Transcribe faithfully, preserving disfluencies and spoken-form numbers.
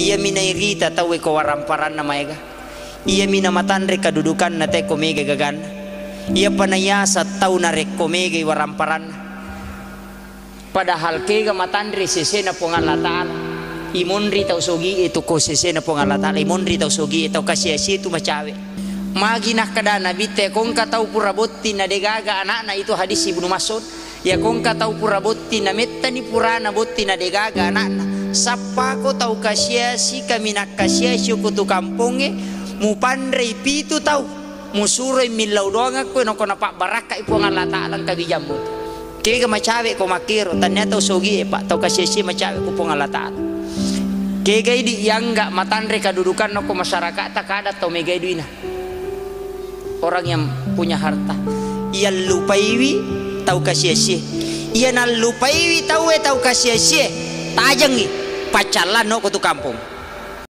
Iyami nairita tauwe ko waramparanna maega. Iyami namatanre kadudukanna te ko mega gaganna. Iyapa naiasa tau narekko megai waramparanna. Padahal kega matanre sesena Puang Allah Ta'ala. Imonri tau sogie tu ko sesena Puang Allah Ta'ala. Imonri tau sogie, tau kasiasie tu macawe. Magi nakkeda Nabitta, kongka tau pura botting na degaga anakna, itu hadis Ibnu Mas'ud. Iya kongka tau pura botting na mettani purana botting na degaga anakna. Sappako tau kasiasi, kaminang kasiasi ko tu kampongnge, mupanrei pitu tau, musuroi millau doangakko, noko napabbarakkai Puang Allah Ta'ala engka bijammu. Kega macawe ko makkero, tania tau sogie, Pak, tau kasiasi macawe ko Puang Allah Ta'ala. Kega idi iangga matanre kadudukanna ko masyarakatta kada tau megai duina. Orang yang punya harta. Iya lupaiwi tau kasiasie. Iya nallupaiwi tauwe tau kasiasie, tajengi, paccallanno ko tu kampong.